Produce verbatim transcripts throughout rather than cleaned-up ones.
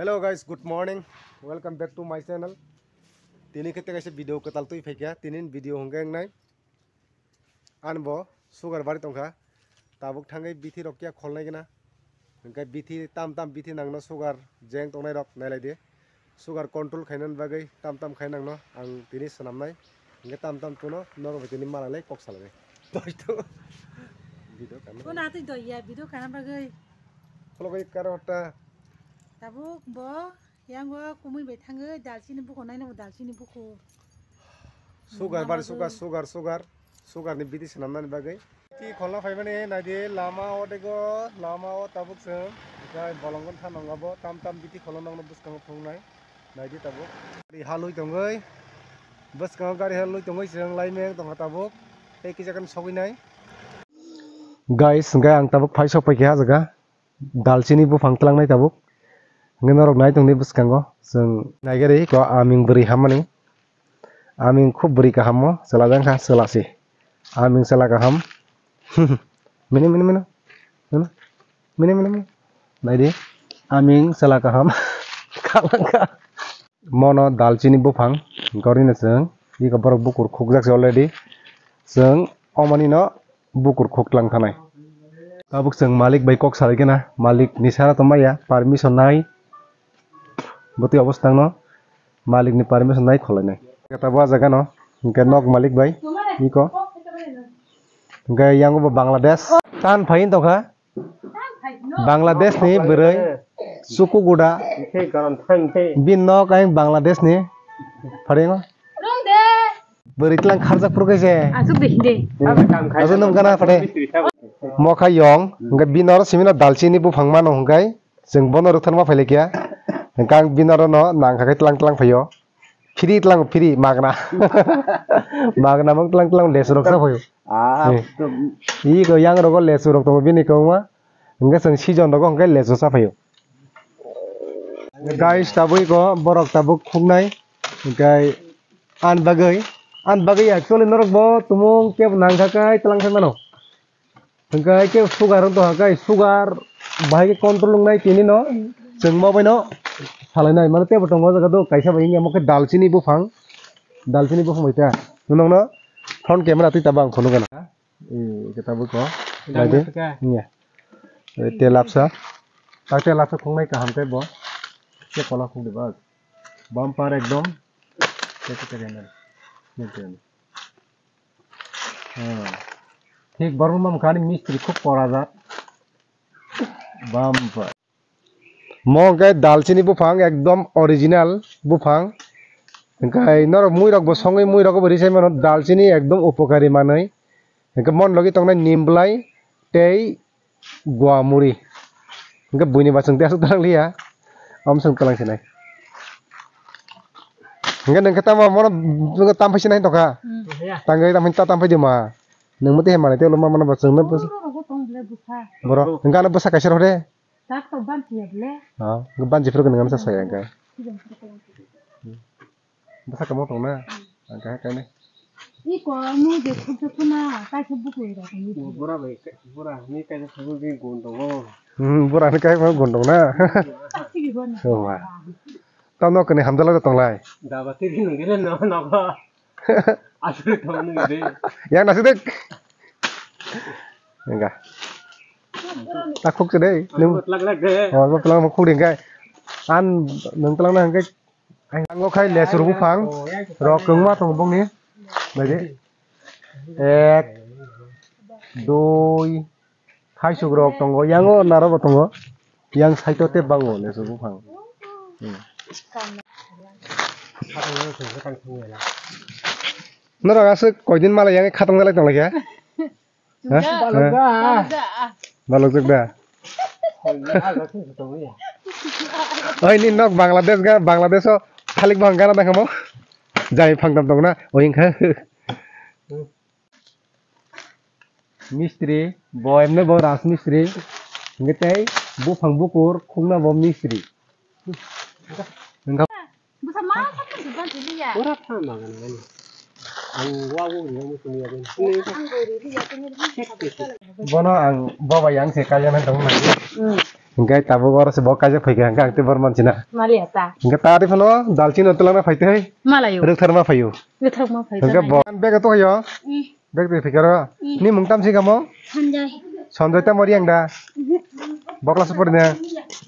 Hello guys, good morning. Welcome back to my channel. Tini khe tei kaisa video kwtal twi phaikha. Tini video hwnkhe wngnai. Ani bo sugar bari tongkha. Tabuk thangwi bithi rok kya kholnai gana. Hwnkhe bithi tam tam bithi nangno sugar jeng tongnai rok nailai di. Sugar control khainani bagwi tam tam khai nangno ang tini swnamnai. Hwnkhe tam tam tuno norok bai tini malanglai kok salainai. Toito. Video kana. Kono atwi doya video kana bagwi. Khulogwi karo ta. Tabuk bo yango kumui bai thangwi dalchini buko naina bo dalchini buko. Sugar bari sugar sugar sugar. Sugar ni bithi swnamnani bagwi. Ti kholna phaimani naidi lama o dego, lama o tabuk chwng. Jai bolongkon thanong abo tam tam bithi kholna nangno bwskango phunuknai. Naidi tabuk. Gari halwi tongwi. Bwskango gari halwi tongwi chwng laimeng tongkha tabuk. Tei kisa khe sogwi nai. Guys, hwnkhe ang tabuk phai sok paikha ah jaga. Dalchini buphang tlangnai tabuk. Hwnkhe norok nai tongdi bwskango. Chwng naigari ko aming bwrwi hammani. Aming khub bwrwi kaham o chwla jang kha chwla se. Aming chwla kaham. Mini mini mino. Mino. Mini mini mino. Naidi. Aming chwla kaham. Kalangka. Mono dalchini buphang. Gorino chwng. Iko borok bukur khukjak se already. Chwng omonino bukur khuk tlang thanai. Tabuk chwng malik bai kok salai khe na, malik ni sara tongmaya permission nai. Bwtwi obostang no malik ni permission nai khwlainai. Tabuk ah jaga no hwnkhe nok malik bai iko. Hwnkhe yango bo Bangladesh. Tan phai tongkha. Bangladesh ni bwrwi Sukuguda. Bini nok ayang Bangladesh ni. Pharengo. Bwrwi tlang kharjak phuru kaise. Aswk de hinde. Aswk nung gana phade. Mokha yong, hwnkhe bini oro simi no dalchini buphang mano hwnkhe chwng bono rwktharma phailikya. Hwnkhe ang bini oro no nangkha khe tlang tlang phaio. Free tlang free magna. Magna mung tlang tlang lesu rok sa phaio. Ah, Eh. to- Iko yang rogo lesu rok tongo bini kongma. Hwnkhe chwng season rogo hwnkhe lesu sa phaio. Guys, tabuk iko borok tabuk khuknai. Hwnkhe an bagwi, an bagwi actually norok bo tumung kebo nangkha kai tlang khai mano. Hwnkhe kebo sugar wng tongkha kai sugar bahai khe control wngnai tini no. Chwng bo baino salainai mano tebo tongo o jaga do kaisa bai wngya omo khe dalchini buphang. Dalchini buphang bai ta. Nokno front camera twi tabang phunukgana. Ee, khe tabuk ko. Dang Baidi? Naikha. Iya. Ee, tel apsa. Tak tel apsa khungnai kaham khe bo. Khe kola khungdi bak. Bumper ekdom. Khe khe khe khe. Khe khe. Hmm. Thik borok mamkha ani mistri khub kora jak. Bumper. Mo hwnkhe dalchini buphang ekdom original buphang. Hwnkhe norok muirokbo songwi muirokbo risai mano, dalchini ekdom upokari manwi. Hwnkhe mon logi tongnai nim bwlai tei gua muri. Hwnkhe buini ba chwng tei aswk twlang liya. Omo chwng twlang sinai. Hwnkhe nwng khe tamo mono tam phai sinai tongkha. Hmm. Tangwi tam phai ta tam phai di ma. Nwng mothe manai tei ulo ma mano ba chwngno bwsa. Borok hwnkhe ano bwsa kaisa rw de. Tak to banchi ya ble. Ha, hwnkhe banchi phuru kwnwi ano sa saya hwnkhe. Bwsa kamo tong na? Ang kaha kainwi. Iko mui de khuk khuk na, kaisa bukui rok ni. Bura bai, bura ni kaisa khuk ni gun tongo. Hmm, bura ni kaisa gun tong na. Sigi bon. Oh, ma. Tamo kwnwi hamjala tonglai. Daba tiri nung gele no, no. Asli tong nung de. Yang nasi dek. Enggak. Tak khuk se dei. Lim. Lag lag de. Oh, lag lag khuk ding kai. An nung tlang na hwnkhe. Ang o khai lesur buphang. Rok kwngma tong bongni. Baidi. Ek. Dui. Thaisuk rok tongo, yango naro bo tongo. Yang side o tei bango lesu buphang. Hmm. Norok aswk koidin mala yang khatong dalai tonglaikha? Ha? Balokjak da. Oi ni nok Bangladesh ga, Bangladesh o thalik bang gana dangkha mo. Jai phang tam tong na, oi wngkha. Mistri, bo emne bo Raj Mistri. Hingke tei buphang bukur khukna bo Mistri. Hingke bwsa ma sakni se ban siliya. Pura pha ma gana gani. Ang wa wo ri mo sini ya gani. Ang bo ri ri ya tini. Bono ang boba yang se kaya na tong na. Hmm. Hingke tabuk oro se bo kaijak phaikha, hingke ang tei bor manchina. Mali ata. Hingke ta ari phano dalchini no twlangna phaitwi. Malayo. Rwktharma phaio. Rwktharma phaitwi. Hingke bo bag to yo. Mm. Bag twi phikaro. Mm. Ni mung tam si kamo? Sanjay. Sanjay ta mori ang da. Mhm. Bokla supor ne.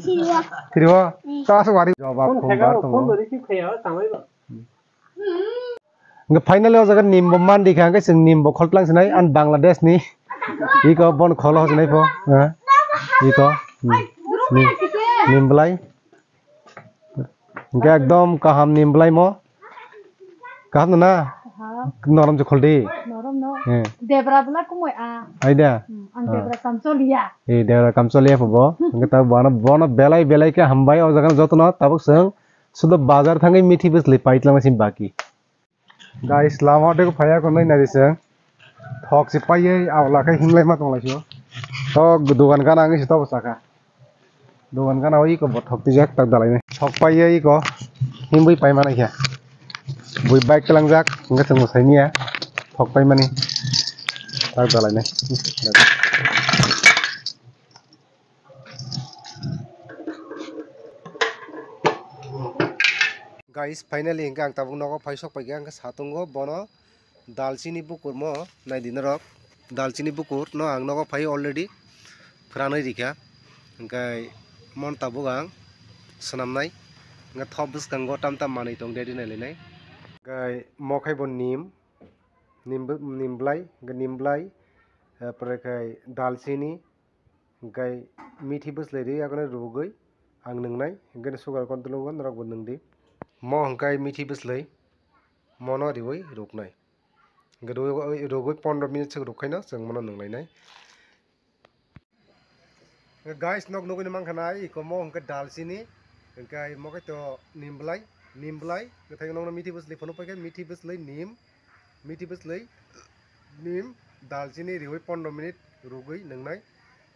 Siriwa. Siriwa. Mm. Ta su wari. Jawab phone khumbar khega, tongo. Phone receive khaya, tamai ba. Hingke finally o jaga nimbo mandi kha, hingke chwng nimbo khol tlang sinai, an Bangladesh ni. Iko bon kholo sinai pho, ha? Iko. Hmm. Nim, nim belai. Hingke ekdom kaham nim belai mo. Kaham no na? Ha. Norom je khol di. Norom no. He. Debra bela kumoi a. Aida. Hmm, ang ha. Debra kam choliya. E, debra kam choliya pho bo. Hingke ta bono, bono belai belai khe hambai o jaga jotono tabuk chwng sudo bazar thangwi mithi bwsli pai tlangna sim baki. Guys, lama de phaya ko nai nari se. Thok si paiye awla khai hinglai ma tonglai sio. To dugan gana ang si to bwsaka. Dugan gana oi ko bo thok tijak tak dalai nai. Thok paiye iko himbui pai mana kya. Bui bike kelang jak, hingke chwng bwsai niya. Thok pai mani. Tak dalai nai. Guys, finally hingke ang tabuk nogo phai sok paikha, hingke satungo bono dalchini bukur mo nai di norok. Dalchini bukur no ang nogo phai already phranwi rikha. Hingke mon tabuk ang swnamnai. Hingke thop bwskango tam tam manwi tong ready nai lainai. Hingke mo khai bo nim, nim bw-, nim bwlai, hingke nim bwlai, eh, pore khai dalchini, hingke mithi bwslai ri, yakono rugwi ang nwngnai, hingke sugar control wngkha, norokbo nwngdi. Mo hingke mithi bwslai, mono riwi ruknai. Hingke rugwi, rugwi pondro minute swk rukhaino chwng mono nwnglainai. Guys, nok nugwi mankha na, iko mo hingke dalchini, hingke mo khe to nim bwlai, nim bwlai, hingke nokno mithi bwslai phano paikha, mithi bwslai nim, mithi bwslai nim, dalchini riwi pondro minute rugwi nwngnai.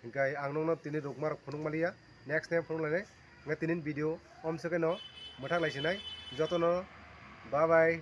Hingke ang nokno tini rukma rok phunuk maliya, next time phunuk lainai. Hingke tini video om se khe no mwthak lai sinai, jotono bye bye.